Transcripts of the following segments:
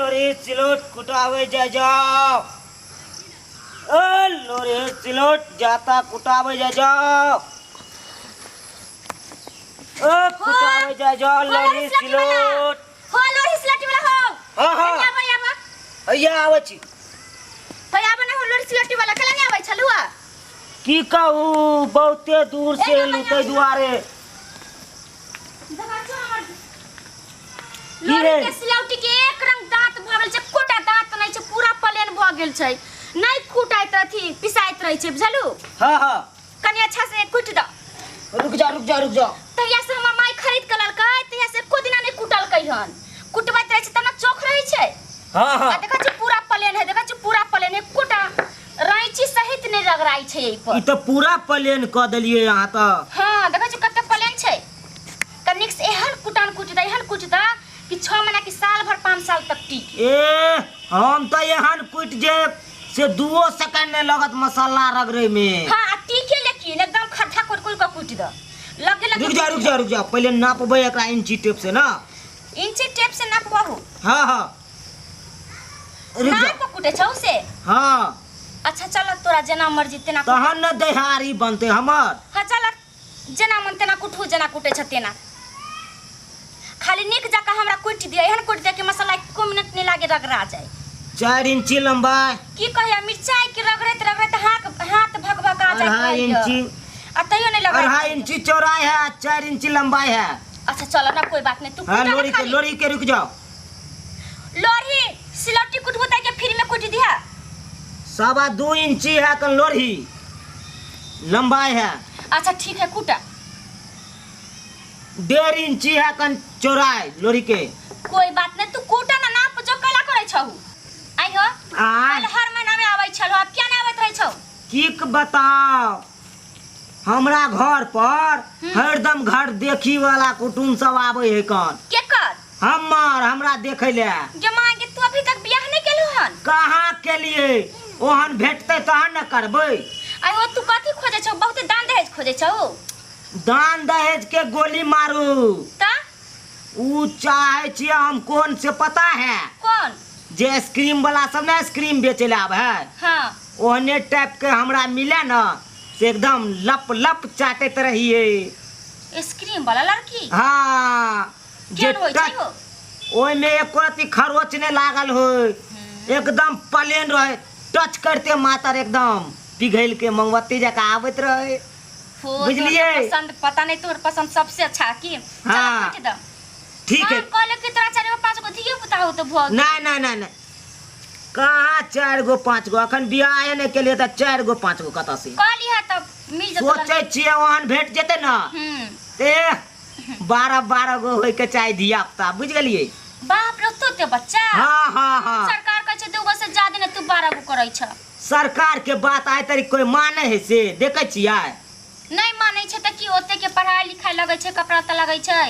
लोरी सिलोट कुटावे जा जाओ। ए लोरी सिलोट जाता कुटावे जा जाओ। ए कुटावे जा जाओ लोरी सिलोट। हो लोरी सिलोट वाला हो। हां हां आबा आबा। अइया आबै छी। भाई आबा ना हो लोरी सिलोट वाला कला नहीं आबै छलुआ। की कहू बहुते दूर से एलू तै दुआरे। लोरी के सिलौटी के एक रंग दांत भ गेल छै, कोटा दांत नै छै, पूरा प्लेन भ गेल छै। नै कुटाइत रहथि, पिसाइत रहै छै, बुझलु? हां हां कनी अच्छा से कुट द। रुक जा रुक जा रुक जा। तहिया से हमर माई खरीद के ललकै, तहिया से एको दिना नै कुटलकै हन। कुटबैत रहै छै त न चोख रहै छै। हां हां आ देखै छी पूरा प्लेन है, देखै छी पूरा प्लेन है, कोटा रैची सहित नै रगड़ाइ छै एहि पर। ई त पूरा प्लेन क देलियै अहाँ त। हां देखै छी कते प्लेन छै। कनिक से एहन कुटान कुटता, एहन कुटता कि 6 महीना कि साल भर 5 साल तक टिकी। ए हम त एहन कुट जे से 2 सेकंड नहीं लगत मसाला रगड़े में। हां आ टीके लेकिन एकदम खट्टा कुट कुट के कुट द। लगे लगे रुक जा रुक जा रुक जा, पहले नापबै एकरा इंची टेप से ना। इंची टेप से नापबहु? हां हां रुक जा। नाप कुटे छौ से? हां अच्छा चल तोरा जेना मर्जी तेना तहन न देहारी बनते हमर। हां चल जेना मन तेना कुटू, जेना कुटे छ तेना। खाली निक जका हमरा कुटि दिया, एहन कुटि दिया कि मसाला एको मिनट नहीं लागे रगड़ा जाए। 4 इंची लंबाई। की कहिया मिर्चाई के रगड़ैत रगड़ैत हाथ भकभका जाए। 2.5 इंची आ तैयो नहीं लगा। 2.5 इंची चौड़ाई है, 4 इंची लंबाई है। अच्छा चलो ना कोई बात नहीं, तू हां लोरी के लोरी के रुक जाओ। लोरी सिलौटी कुटबो ताके फ्री में कुटि दिया। 2.25 इंची है कन लोरी लंबाई है। अच्छा ठीक है कुटा। 1.5 इंची है कन चौड़ाई लोरी के। कोई बात नहीं तू कुटा ना नाप जो कला करै छहु। आई हो कल हर महीना में आबै छलौ, अब क्या ना आबैत रहै छौ? की बताओ हमरा घर पर हरदम घर देखी वाला कुटुम सब आबै है कन। केकर? हमर हमरा देखै ले। जे मांगे तू अभी तक बियाह नहीं केलु हन? कहाँ केलिए, ओहन भेटतै तहन न करबै। आई हो तू कथी खोजै छौ? बहुत दान दहेज खोजै छौ। दान दहेज के गोली मारू ता ऊ चाहे छियै हम कौन से पता है? कौन? जे आइसक्रीम वाला सब ना आइसक्रीम बेचे ले आबै है। हां ओहने टाइप के हमरा मिले ना से एकदम लप लप चाटैत रहिए। आइसक्रीम वाला लड़की? हां जे होय छै ओय में एको रत्ती खरोच नहीं लागल होय, एकदम प्लेन रहे, टच करते मातर एकदम पिघल के मोमबत्ती जका आबैत रहे। बुझलिए? पसंद पता नहीं तोर पसंद सबसे अच्छा की। हां ठीक है। कहले कि तोरा 4 गो 5 गो धियो पुता हो तो भ ना ना ना ना कहाँ 4 गो 5 गो, अखन बियाह नहीं केलिए त 4 गो 5 गो कतऽ से कहली है तब मिल जतौ। सोचै छियै ओहन भेट जेतै ना ते 12-12 गो होय के चाही धिया पुता, बुझ गेलिए? बाप रे तो ते बच्चा। हां हां हां सरकार कहै छै 2 गो से ज्यादा ने तू 12 गो करै छ। सरकार के बात आइ तरी कोई माने है से देखै छियै? नहीं मानै छै त की ओते के पढ़ाई लिखाई लगै छै, कपड़ा त लगै छै,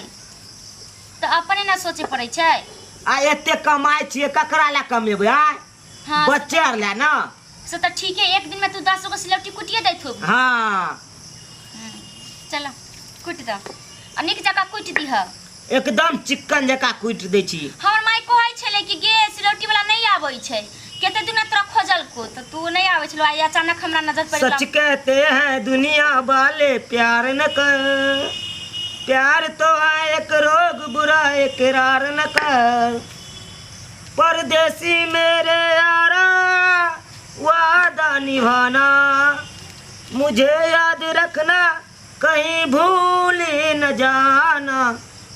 त अपने ना सोचे पड़ै छै। आ एते कमाइ छियै ककरा ला कमेबै? आय हां बच्चे आर ला ना। से त ठीक है, एक दिन में तू 10 गो सिलौटी कुटिए दैत होब। हां चल कुट द आ निक जका कुटि दीह, एकदम चिकन जका कुटि दै छी। हमर माई कहै छलै कि गे सिलौटी वाला नहीं आबै छै, केते दिन तोरा खोजलको त तू नहीं आबै छलो, आइ अचानक हमरा नजर पड़ि गेल। सच कहते हैं दुनिया वाले प्यार न कर, प्यार तो है एक रोग बुरा इकरार न कर, परदेसी मेरे यारा वादा निभाना, मुझे याद रखना कहीं भूल न जाना,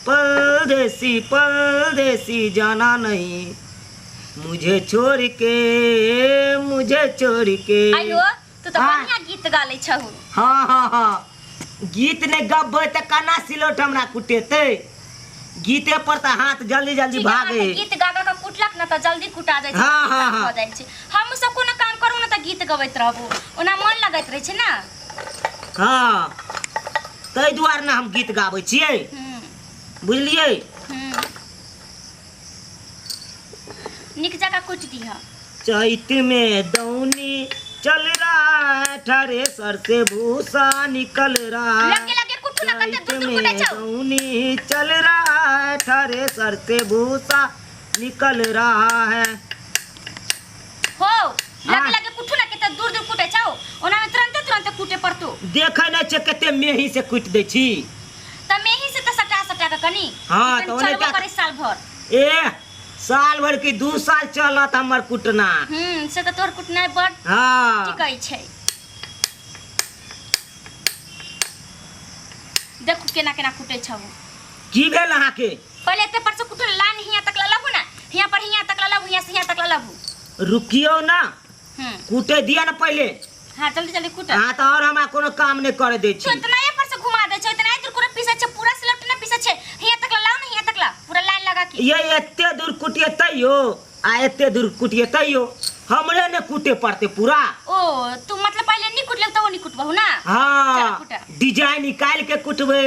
परदेसी परदेसी जाना नहीं मुझे छोड़ के, मुझे छोड़ के। आइयो तू तो बढ़िया गीत गालै छहु। हाँ हाँ हाँ गीत ने गबै त कना सिलौट हमरा कुटेतै, गीते पर त हाथ जल्दी जल्दी भागे। गीत गा गा के कुटलक न त जल्दी कुटा जाइ छै। हां हां हां हो जाइ छै। हम सब कोनो काम करू न त गीत गबैत रहबू, ओना मन लगैत रहै छै ना। हां तै दुआरे ने हम गीत गाबै छियै, बुझलियै? निक जका कुटि दीह। चैत में दौनी चल रहा है, थ्रेसर से भूसा निकल रहा है। लगे लगे कुटू ना कते दूर दूर कुटै छौ। दौनी चल रहा है, थ्रेसर से भूसा निकल रहा है। हो लगे लगे कुठू ना केते दूर दूर कुटे छौ, ओना में तुरंते तुरंते कुटे पड़तो। देखै नै छै कते मेही से कुटि दै छी। त मेही से त सटा सटा के कनी। हाँ, त ओने चलबो करे साल भर। ए साल भर की 2 साल चलत हमर कुटना। से त तोहर कुटनाइ बड़ हाँ टिकै छै। देखू केना केना कुटे छौ। की भेल अहाँ के? पहिले एते पर से कुटू लाइन हिया तक लबू ना, हिया पर हिया तक लबू, हिया से हिया तक लबू। रुकियो ना, कूटे दिया ना पहले। हाँ जल्दी जल्दी कूट। हाँ तो और हमरा कोनो काम नहीं करे दे छी। तो इतना पर से घुमा दे छै, इतना दूर पूरा पीसे छै, पूरा सिलौट ना पीसे छै। हिया तक लाओ ना, हिया तक ला, पूरा लाइन लगा के। ये एते दूर कुटिए तैयो आ एते दूर कुटिए तैयो हमरे ने कूटे पड़ते पूरा। ओ तू मतलब पहले नहीं कुटले तो नहीं कुटबहु ना। हाँ डिजाइन निकाल के कुटबे।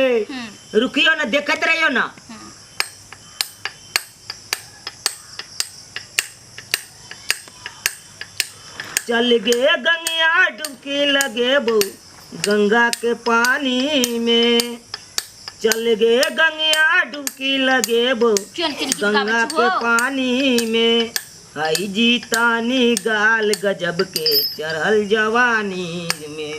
रुकियो ना, देखत रहियो ना। चल गे गंगिया डुबकी लगे बो गंगा के पानी में, चल गे गंगिया डुबकी लगे बो गंगा के पानी में, हई जीतानी गाल गजब के चढ़ल जवानी में,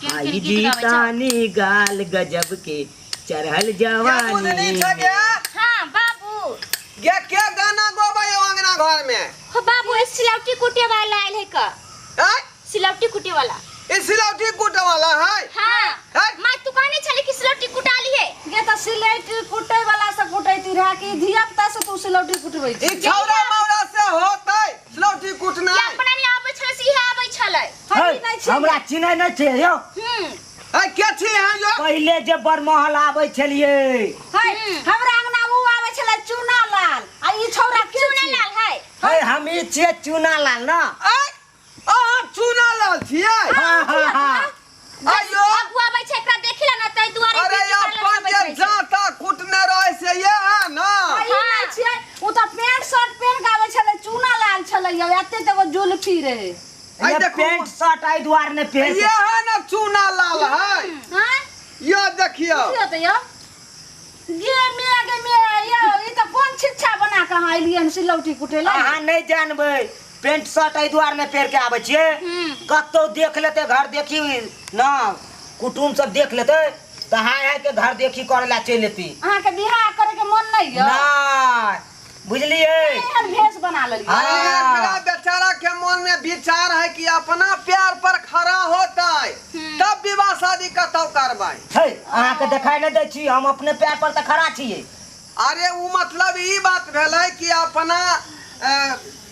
हई जीतानी गाल गजब के चढ़ल जवानी में। हाँ बाबू ये क्या गाना गोबा यो अंगना घर में? हो बाबू इस सिलौटी कुटे वाला आयल है का? हैं? सिलौटी कुटे वाला। इस सिलौटी कुटे वाला है? हां। मां तू कहने छली कि सिलौटी कुटाली है। ये त सिलौटी कुटे वाला से कुटैती रहा कि धिया पुता से तू सिलौटी कुटबै छी? ई छौरा मौरा से होतै सिलौटी कुटना। ये अपना नहीं आबै छलै से इहे आबै छलै। हमरा चिनै नै छै यो। ए के छी हां यो? पहिले जे बरमहल आबै छलियै। है हमरा अंगना उ आबै छलै चूना लाल आ ई छौरा के चूना लाल है? है हम ई छियै चूना लाल ना। ए अहाँ चूना लाल छियै? हां हां हां। आयो अगुआ आबै छै एकरा देखिला ना तै दुआरे अरे अपन जे जाता कुटने रहे से ये है ना। ई नै छियै उ त पैंट शर्ट पहिन के आबै छलै, चूना लाल छलै यो, एते त एगो जुल्फी रहे। आई देखो पैंट शर्ट आई द्वार ने पहन ये है ना चूना लाल है। हां यो देखियो त यो गे मे गे मे यो ई त कोन छिच्छा बना के अहाँ एलियै सिलौटी कुटेला? अहाँ नहीं जानबै पैंट शर्ट आई द्वार ने पहन के आबै छियै। कतौ देख लेते घर देखी ना कुटुम सब देख लेते त हाय हाय के घर देखी करे ला चलि लेती। अहाँ के बियाह करे के मन नहीं यो? ना बुझलिए एहन भेष बना लेलियै। एकरा बेचारा के मन में विचार है कि अपना प्यार पर खड़ा होता है तब विवाह शादी कतौ करबै। है अहाँ के देखाय नै दै छी, हम अपने प्यार पर त खड़ा छियै। अरे उ मतलब ई बात भेलै कि अपना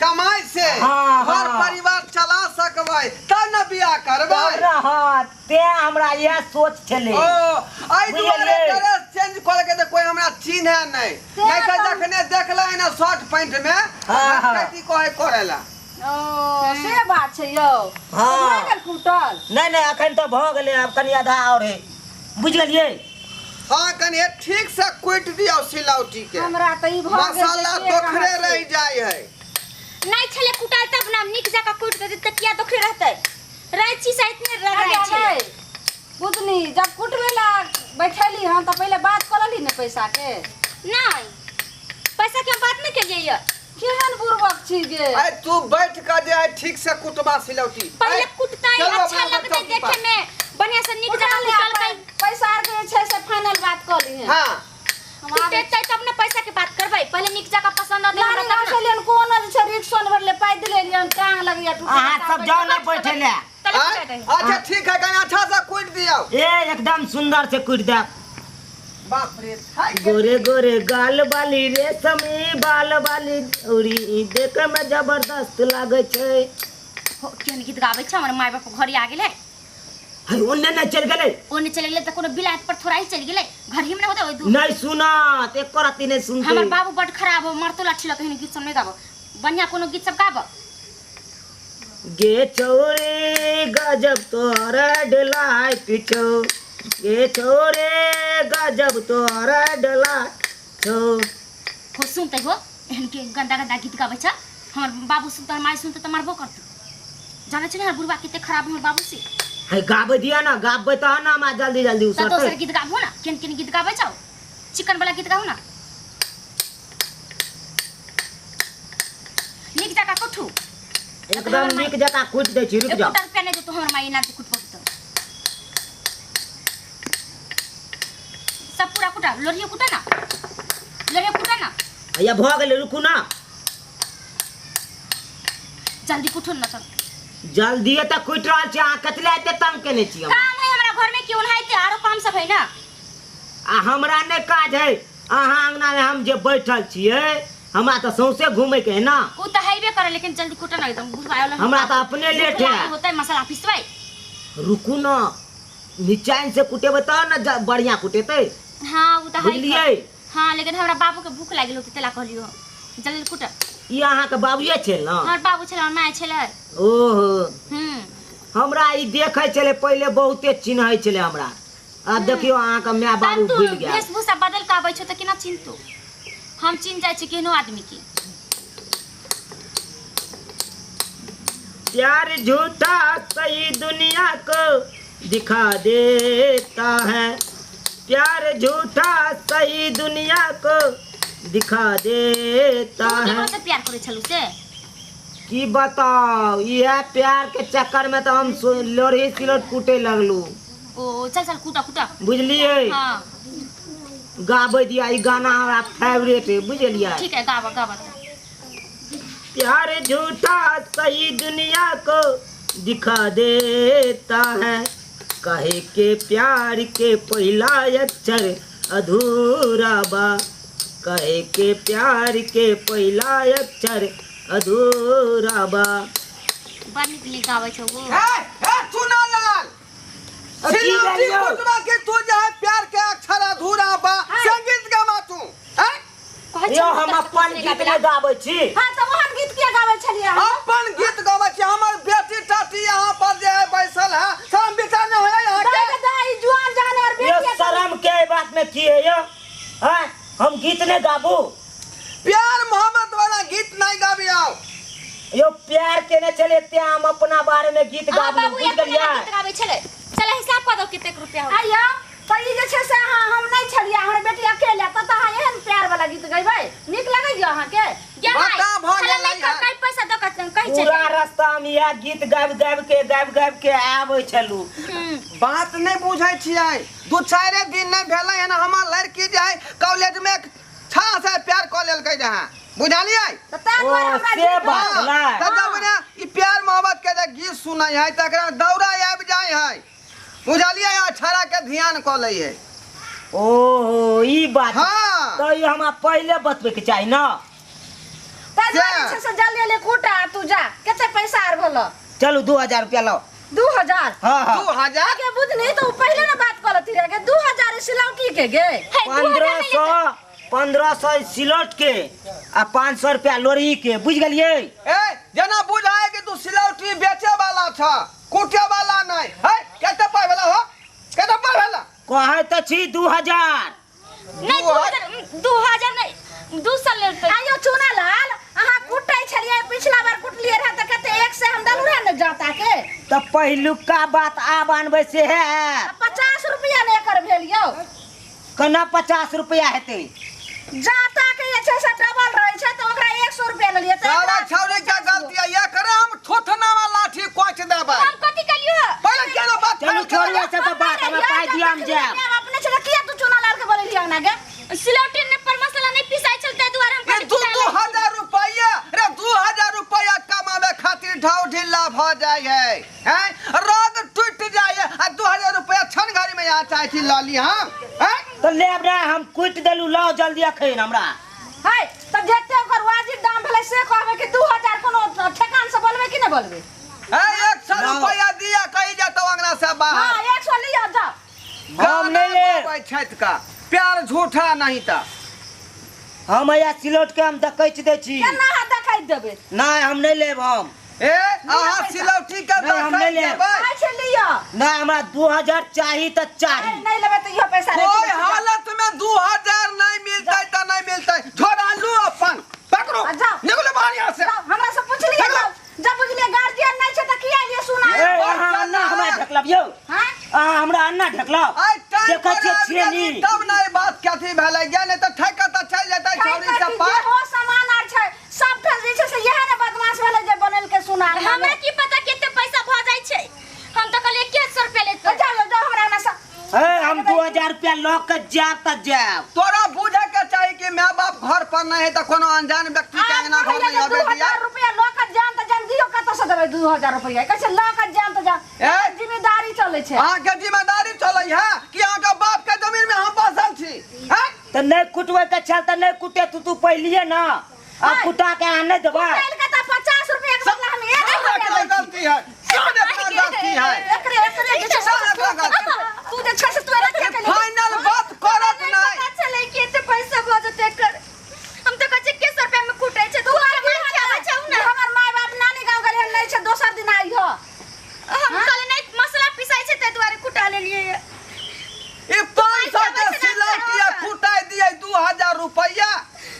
कमाई से घर परिवार चला सकबै तब न बियाह करबै। हां ते हमरा इएह सोच छलै। ओ एहि दुआरे ड्रेस चेंज कर के त कोई हमरा चिन्हे नै, नै त जखने देखलै ना शर्ट पैंट में की कहे करेला। ओ से बात छै यौ। हां भऽ गेल कुटल? नै नै अखन त भऽ गेलै, आब कनी आधा और है। बुझ गेलियै? हां कनी ठीक से कुटि दियौ सिलौटी के। हमरा त ई भऽ गेल मसाला दोखरे रह जाय है। नै छले कुटल तब ना नीक जका कुटि देते त किया दोखरे रहतै? रैची से इतने रगड़ाइ छै। बुझनी जब कुटबै ला बैठली हम त पहिले बात कर लेली ने पैसा के? नै पैसा के हम बात नै केलियै य। केहन बुड़बक छी गे? अरे तू बैठ के जे है ठीक से कुटबा सिलौटी। पहिले कुटतै अच्छा लगतै देखे में, बढ़िया से नीक जका कुटलकै। पैसा आर के छै से फाइनल बात क ली। हां कुटेतै तब ने पैसा के बात करबै, पहिले नीक जका पसंद आते हमरा तब ने। कोनो जे छै रिक्शो ने भरले पाइ दिलेलियन टांग लगैया टूट। अहाँ सब जाओ ना बैठे ले। अच्छा ठीक है कहीं अच्छा से कूट दियो। ए एकदम सुंदर से कूट दे। बाप रे गोरे गोरे गाल वाली रेशमी बाल वाली उड़ी देखे में जबरदस्त लागे छै। हो केहन गीत गाबै छै? हमर माय बाप घरे आ गेलै। है ओन्ने नै चलि गेलै? ओन्ने चलि गेलै त कोनो बिलात पर थोड़ा ही चलि गेलै, घर ही में होतै ओइ नै सुनत एक रत्ती नै सुनतै। हमर बाबू बड खराब हो, मरतो लाठी लऽ के एहन गीत सब नै गाबो, बढ़िया कोनो गीत सब गाबो। गे चौरे गजब तोहरा डोलाय पिछौ, गे चौरे गजब तोहरा डोलाय छौ। हो सुनतै हो एहन के गंदा गंदा गीत गाबै छ? हमर बाबू सुनतै, हमर माय सुनतै त मारबो करतै। जानै छी ने हमर बुढ़बा कते खराब हमर बाबू से। है गाबै दिया ना, गाबै तहन ना हमरा जल्दी जल्दी त उसरतै। दोसर गीत गाबू ना, केहन केहन गीत गाबै छौ? चिकन वाला गीत गाबू ना। कुटू एकदम नीक जकाँ कुटि दै छी रुकि जाउ एकोटा रुपया नहीं देतो हमर माई ना कुटबो तो सब पूरा कुटा लोरियो कुटा ना लोरियो कुटा ना हैया भऽ गेलै रुकू ना जल्दी कुटो ना सब जल्दी तऽ कुटि रहल छी अहाँ कथी लए एते तंग केने छी हमरा? काम है हमरा घर में क्यों नहाइते आरो काम सब है ना आ हमरा नहि काज है अहाँ अंगना में हम जे बैठल छियै हमरा तऽ सौंसे घूमे के है ना उ त हैबे करे लेकिन जल्दी कुटा ना एकदम बुढ़वा वाला हमरा तऽ अपने लेट है होता है मसाला पिसबै रुकू ना निचाइन से कुटेबै तब ने बढ़िया कुटेतै हां उ त है बुझलियै हां लेकिन हमरा बाबू के भूख लागल होते तेला कहलियो जल्दी कुटा ई अहाँ के बाबूए छल ना हमर बाबू छल हमर माय छलै ओहो हमरा ई देखै छलै पहिले बहुते चिन्है छलै हमरा आब देखियौ अहाँ के my बाबू भूल गेल वेशभूषा बदल के आबै छौ त केना चिन्हतौ हम चिन्ह जाइ छी केहनो आदमी के प्यार झूठा सही दुनिया को दिखा देता है प्यार झूठा सही दुनिया को दिखा देता है से प्यार करे छलू से की बताओ यह प्यार के चक्कर में तो हम लोरही सिलोट कूटे लगलू ओ चल चल कूटा कूटा बुझलिए हां गाबै दिया ई गाना हमरा फेवरेट है बुझलिए ठीक है गावा गावा प्यार झूठा सही दुनिया को दिखा देता है कहे के प्यार के पहला अक्षर अधूरा बा कहे के प्यार के पहला अक्षर अधूरा बा बड़ नीक नीक गाबै छौ वो ए ए चुना लाल सिलौटी कुटवा के तू जे है प्यार के अक्षर अधूरा बा संगीत गावा तू हैं यो हम अपन गीत नै गाबै छी हां त ओहन गीत किया गाबै छलियै अपन गीत गाबै छी हमर बेटी टाटी यहाँ पर जे है बैसल है शर्म विचार न होया यहाँ के दाई दाई जुआन जान और बेटी शर्म के बात में की है यो हैं हम गीत नै गाबू प्यार मोहब्बत वाला गीत नहीं गाबी आओ यो प्यार केने चले ते हम अपना बारे में गीत गाबू बुझ गेलियै गीत गाबै छलै चल हिसाब कऽ दो कतेक रुपया हो आइयो त ई जे छै से अहाँ हम नहीं छलियै हमर बेटी अकेले त अहाँ एहन प्यार वाला गीत गैबै नीक लगैया अहाँ के बता भ गेलै कई पैसा दऽ कऽ कहै छै पूरा रास्ता हम इएह गीत गाबि गाबि के गाबि गाबि के आबै छलू बात नहीं बुझै छियै दू चारि दिन नहीं भेलै हन हमर लड़की जे है कॉलेज में छा से प्यार कऽ लेलकै रहे बुझलियै त ताहि दुआरे हमरा से बात लै त जब ने ई प्यार मोहब्बत के जे गीत सुनै है तकरा दौरा आबि जाइ है बुझलियै अक्षरा के ध्यान कऽ लै है ओहो ई बात हाँ त ई हमरा पहिले बतबै के चाही ना ताहि दुआरे छै से जल्दी ले कूटा तू जा कते पैसा आर भेलो चलू 2000 रुपया लाओ 2000 हां हां 2000 के बुझनी तो पहिले ना बात करती रहे के 2000 सिलौटी के गे 1500 सिलौट के आ 500 रुपया लोरही के बुझ गेलियै ए जना बुझाए कि तू सिलौटी बेचे वाला छ कूटे वाला नहीं है कते पाइ भेला हो कते पाइ भेला कहै त छी 2000 नहीं 2000 नहीं 200 रुपया आयो चुना लाल अहाँ कुटै छलियै पिछला बार कुटलियै रहे त कते एक से हम दलू रहे ने जाता के त पहिलुका बात आब आनबै से है 50 रुपया ने एकर भेल यौ केना 50 रुपया हेतै जाता के जे छै से डबल रहै छै त ओकरा 100 रुपया लेलियै त सारा छौड़ी के गलती है ये करे हम थोथना वाला लाठी कोच देबै हम कथि कलियो पहिले केना बात चलू छोड़ू सब बात हमरा पाइ दिया हम जायब अपने छले किया तू चुना लाल के बोललियै अंगना के सिलौटी ने पर मसाला नहीं पिसाई छल तै दुआरे हम ये 2000 रुपया रे 2000 रुपया कमावे खातिर ढाव ढिल्ला भ जाय है हैं रोग टूट जाय है आ 2000 रुपया छन घड़ी में यहाँ चाहे छी ल ली हम हैं त लेब रे हम कुटि देलू लाओ जल्दी अखन हमरा है त जते ओकर वाजिब दाम भेलै से कहबै कि 2000 कोनो ठेकान से बोलबै कि नै बोलबै है 100 रुपया दिया कही जातो अंगना से बाहर हां 100 लियो जाओ हम नहीं लेब छथि का प्यार झूठा नहीं ता हम या सिलौट के हम दकैच दै छी केना अहाँ दकैच देबै नहीं हम नहीं लेब हम ए अहाँ सिलौटी के दकैच देबै अच्छा लियो नहीं हमरा 2000 चाही त चाही नहीं लेबै त इहो पैसा कोई हालत में 2000 नहीं मिलतै त नहीं मिलतै झोरा लू अपन पकड़ो निकलो बाहर यहाँ से हमरा से पूछलिए जब बुझलिए गार्जियन नहीं छै त किया लिए सुना ए अहाँ अन्ना हमरा ढकलब यौ हां अहाँ हमरा अन्ना ढकलब देखै छियै छेनी तब नहीं बात कथी भेलै गेल नहीं त ठेका त चलि जेतै छौड़ी से पार हो सामान आर छै सब ठाम जे छै से इएह ने बदमाश भेलै जे लऽ के जायब तऽ जायब। तोरा बुझे के चाही कि my बाप घर पर नहीं है तो कोनो अनजान व्यक्ति के अंगना घर नहीं आवे दिया। 2000 रुपया लऽ के जान तऽ जान दियौ, कतऽ से देबै 2000 रुपया? कैसे लऽ के जान तऽ जान, जिम्मेदारी चलै छै। अहाँ के जिम्मेदारी चलै है कि अहाँ के बाप के जमीन में हम बसल छी? हैं तऽ नहीं कुटबै के छल तऽ नहीं कुटे तू, तू पहिलिए ना अब कुटा के अहाँ नहीं देबै। कुटैल के तऽ 50 रुपया के बदला हम 1 रुपया दै छी। गलती है, सब अपना गलती है, एकरे एकरे जे छै सब अपना गलती। तू जे छै से तू रखे के फाइनल बात करत नहीं। पता चलै कि एते पैसा भऽ जेतै एकर। हम तऽ कहै छियै 21 रुपया में कुटै छै, तू हमरा मारि खियाबै छौ ने। हमर माय बाप नानी गाँव गेलै हन, नहीं छै दोसर दिन आई हो। हम कहलियै नहीं मसला पिसाइ छै ताहि दुआरे कुटा लेलियै। ई 500 के सिलौटिया कुटाइ दियै 2000 रुपया,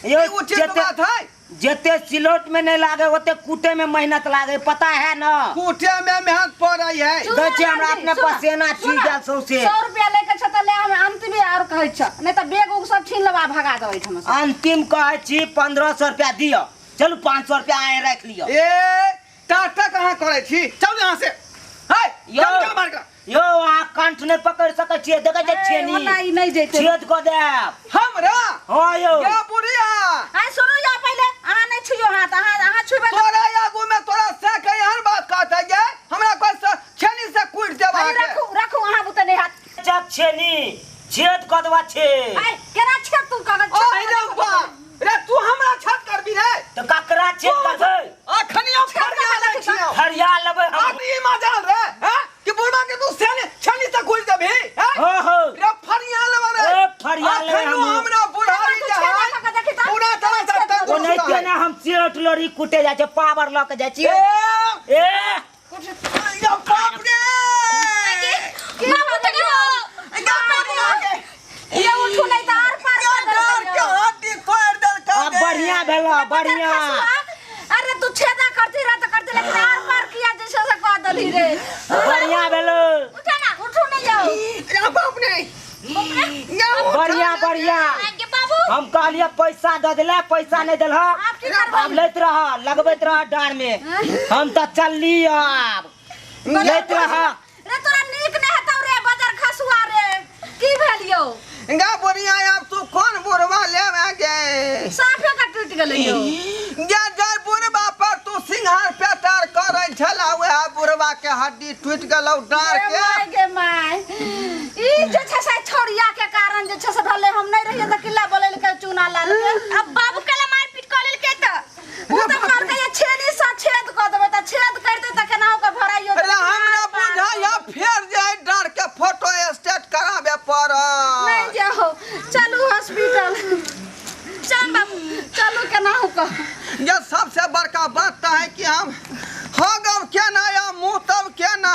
यो ई उचित बात है? जते सिलौट में नहीं लागे ओते कूटे में मेहनत लागे, पता है ना? कूटे में मेहनत पड़ै है। दै छै हमरा अपने पसेना छी गेल सौंसे। 100 रुपया लेके छ तऽ ले, हम अंतिम और कहै छ, नहीं तऽ बैग उग सब छीन लेबा भगा देबै एहिठाम से। अंतिम कहै छी 1500 रुपया दिअ, चलू 500 रुपया आइ राखि लिअ। ए टाटा कहाँ करै छी, चल यहाँ से। है यो चल मार के। यो अहाँ कंठ नहीं पकड़ सकै छियै, देखै छै छेनी ओना ई नहीं जैतै। छेद कऽ देब हमरा। हँ यौ। ये बुढ़िया आइ सुनू यौ, पहिले अहाँ नहीं छुइयो हाथ, अहाँ अहाँ छुइबै तऽ- तोरा आगू में तोरा से के एहन बात कहतै जे हमरा कोई से छेनी से कूट देब अरे अहाँके। रखू रखू अहाँ बुते नहीं हाथ। जब छेनी छेद कऽ देबा छे। आइ केना छेद तू कऽ ओ हे बा रे, तू हमरा छत करबी रे तऽ ककरा छेद करबै? अखनी हम फरिया लै छियौ, फरिया लेबै हम। अभी मजाल रे हैं कि बुढ़वा के तू छेनी छेनी से कूट देबही हैं? हो हो रे फरिया लेबै रे, ए, फरिया लेबै अखनो हमहूँ। हमरा बुढ़ारी जे है पूरा तरह से तंदुरुस्त ओनाहिते है। ने हम सिलौट लोरी कुटे जाइ छै, पावर लऽ के जाइ छियै। ए ए या बाप रे, बाबू तऽ हो या बुढ़िया के ये उठू नहीं तऽ आर पार या कऽ डार देलकै के यौ। हड्डी तोड़ देलकै अब बढ़िया भेलो, बढ़िया। अरे तू छेदा करती रह तऽ करती, लेकिन आर पार किया जैसे से कऽ देलही रे। बढ़िया भेलो। उठा ना, उठू नहीं जाओ। या बाप रे, या उठा बढ़िया रे। बढ़िया। आगे बाबू हम कहलिए पैसा दऽ देले, पैसा नहीं देलह, आब की करबै? आब लैत रह, लगबैत रह डाँड़ में। हम तऽ चलली आब, लैत रह। रे तोरा नीक नहीं हेतौ रे बजर खसुआ रे, की भेल यौ? गा बुढ़िया आब तू कोन बुढ़वा लेबे गे? साफे का टूटि गेलै यौ। गे जय बुढ़वा पर तू सिंघार पेटार करै छला, वएह बुढ़वा के हड्डी टूटि गेलौ डाँड़ गे के। My गे my, ई जे छै से छौड़िया के कारण जे छै से भेलै, हम नहीं रहियै तऽ किल्ला बोलैलकै चूना लाल के। अब बाबू केला मारपीट कऽ लेलकै तऽ ओ तऽ कहलकै जे छेनी से छेद कऽ देबै, तऽ छेद करितै तऽ केनाहु कऽ भराइयो। अरे हमरा बुझाइया फेर जे डाँड़ के फोटो स्टेट कराबे पड़त। नहीं जाओ, चलू हॉस्पिटल, चल बाबू चलू केनाहु कऽ। ये सबसे बड़का बात तऽ है कि हम हो गब केना या मुँह तब केना।